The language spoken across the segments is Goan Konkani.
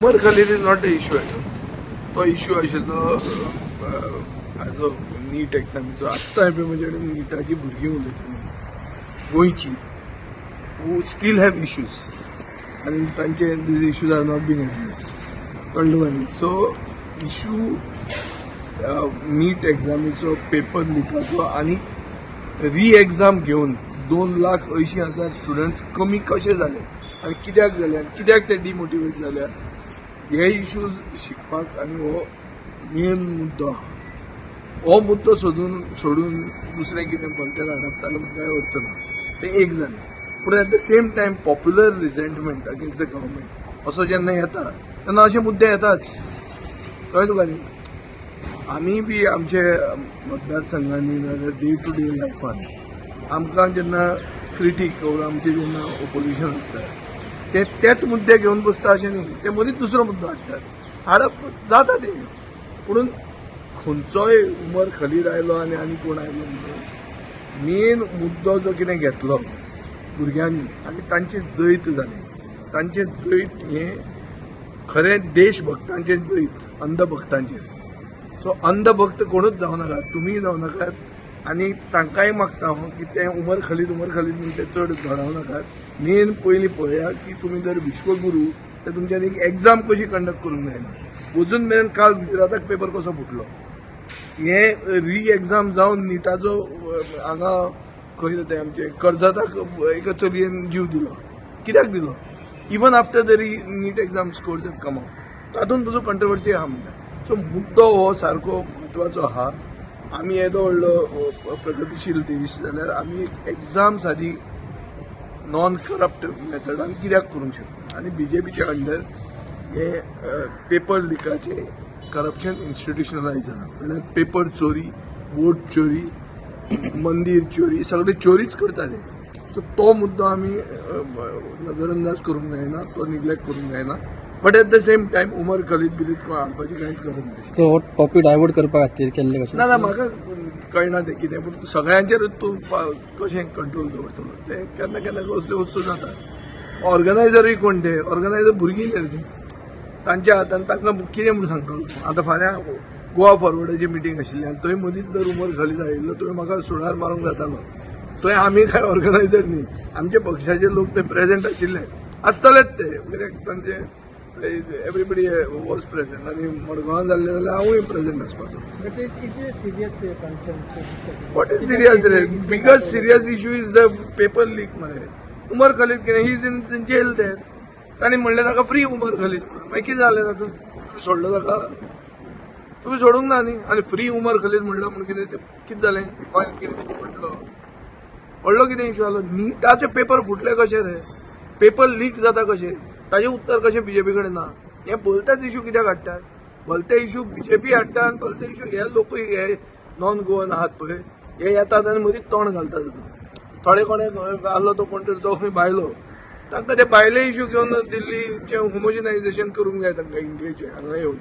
Umar Khalid is not the issue at all. तो इश्यू आशिल्लो हाजो, नीट एग्जामीचो. आत्तां पळय, म्हजे कडेन निटाची भुरगीं उलयतालीं गोंयची, who still have issues आनी तांचे these issues are not being addressed. कळ्ळें तुका न्ही? सो इशू नीट एग्जामीचो पेपर लिकाचो आनी री एग्जाम घेवन 2,80,000 स्टुडंट्स कमी कशे जाले आनी कित्याक जाले आनी कित्याक ते डिमोटिवेट जाल्या, हे इश्यूज शिकपाक आनी हो मेन मुद्दो आहा. हो मुद्दो सोदून सोडून दुसरें कितें भलतें हाडप, ताका कांय अर्थ ना. तें एक जालें. पूण at the same time popular resentment against the government असो जेन्ना येता तेन्ना अशे मुद्दे येताच. कळ्ळें तुका न्ही? आमी बी आमचे मतदारसंघांनी नाजाल्यार डे टू डे लायफान आमकां जेन्ना क्रिटीक ओर आमचे जेन्ना ओपोजिशन आसता, ते तेच मुद्दे घेवन बसता अशें न्ही. ते मदींच दुसरो मुद्दो हाडटात. हाडप जाता ते. पुणून खंयचोय उमर खलीद आयलो आनी आनी कोण आयलो म्हणून मेन मुद्दो जो कितें घेतलो भुरग्यांनी आनी तांचें जैत जालें, तांचें जैत हें खरें देशभक्तांचें जैत अंधभक्तांचेर. सो अंधभक्त कोणूच जावं नाकात, तुमीय जावं नाकात आनी तांकांय मागता हांव की ते उमर खलीद, उमर खलीद म्हूण ते चड धडावं नाकात. मेन पयलीं पळया की तुमी जर विश्वगुरू तर तुमच्यान एक एग्जाम कशी कंडक्ट करूंक जायना? अजून मेरेन काल गुजराताक पेपर कसो फुटलो? हे री एग्जाम जावन निटाचो हांगा खंय ते आमचे कर्जताक एका चलयेन जीव दिलो. कित्याक दिलो? Even after the re NEET exam scores have come out, तातूंत तुजो कंट्रोवर्सी आहा म्हणटा. सो मुद्दो हो सारको म्हत्वाचो आहा. आमी येदो व्हडलो प्रगतीशील देश जाल्यार आमी एक एग्जाम सादी नॉन करप्ट मेथडान कित्याक करूंक शकना? आनी बीजेपीच्या अंडर हे पेपर लिकाचे करप्शन इन्स्टिट्युशनलायज जाला. म्हणल्यार पेपर चोरी, वोट चोरी, मंदीर चोरी, सगळे चोरीच करता ते. सो तो मुद्दो आमी नजरअंदाज करूंक जायना, तो निग्लेक्ट करूंक जायना. But at the same time Umar Khalid बिलीद कोण हाडपाची कांयच गरज नाशिल्ली. तो टॉपीक डायवर्ट करपा खातीर केल्ले कशें? ना ना, म्हाका कळना तें कितें. पूण सगळ्यांचेरूच तूं कशें कंट्रोल दवरतलो? ते केन्ना केन्ना असल्यो वस्तू जाता. ऑर्गनायझरूय कोण ते? ऑर्गनायझर भुरगीं न्ही रे ती. तांच्या हातान तांकां कितें म्हूण सांगतलो? आतां फाल्यां गोवा फॉरवर्डाची मिटींग आशिल्ली आनी थंय मदींच जर उमर खलीद आयिल्लो, थंय म्हाका सुडार मारूंक जातालो. थंय आमी कांय ऑर्गनायझर न्ही. आमचे पक्षाचे लोक ते प्रेझेंट आशिल्ले, आसतलेच ते, कित्याक तांचे everybody was present. आनी मडगांवां जाल्लें जाल्यार हांवूय प्रेझेंट आसपाचो. But it is serious concern. What is serious रे? Biggest serious issue is the paper leak मरे. उमर खलीद कितें, he is in jail there. तांणी म्हणलें ताका फ्री उमर खलीद. मागीर कितें जालें तातूंत? तुमी सोडलो ताका? तुमी सोडूंक ना न्ही. आनी फ्री उमर खलीद म्हणलं म्हूण कितें तें कितें जालें? गोंयांत कितें पडलो व्हडलो कितें इशू जालो? निटाचे पेपर फुटले कशे रे? पेपर लीक जाता कशे? ताजें उत्तर कशें बीजेपी कडेन ना? हे भलतेच इशू कित्याक हाडटात? भलते इशू बीजेपी हाडटा आनी भलते इशू हे लोकूय, हे नॉन गोवन आहात पळय, हे येतात आनी मदींच तोंड घालतात तातूंत. थोडे कोणे आहलो तो कोण तरी, तो खंय भायलो, तांकां ते भायले इशू घेवन दिल्लीचें होमोजिनायझेशन करूंक जाय तांकां इंडियेचें हांगा येवन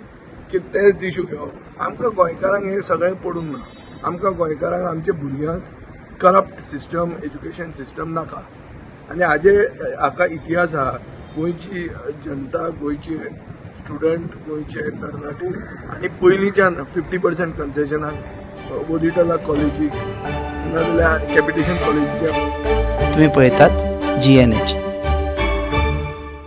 की तेच इशू घेवप. आमकां गोंयकारांक हें सगळें पडूंक ना. आमकां गोंयकारांक, आमच्या भुरग्यांक करप्ट सिस्टम, एज्युकेशन सिस्टम नाका. आनी हाजे हाका इतिहास आहा. गोंयची जनता, गोंयचे स्टुडंट, गोंयचे तरणाटे आनी पयलींच्यान 50% कन्सेशनाक वोदिटला कॉलेजीक नाजाल्यार कॅपिटेशन कॉलेजीच्या तुम्ही पळयतात जीएनएच.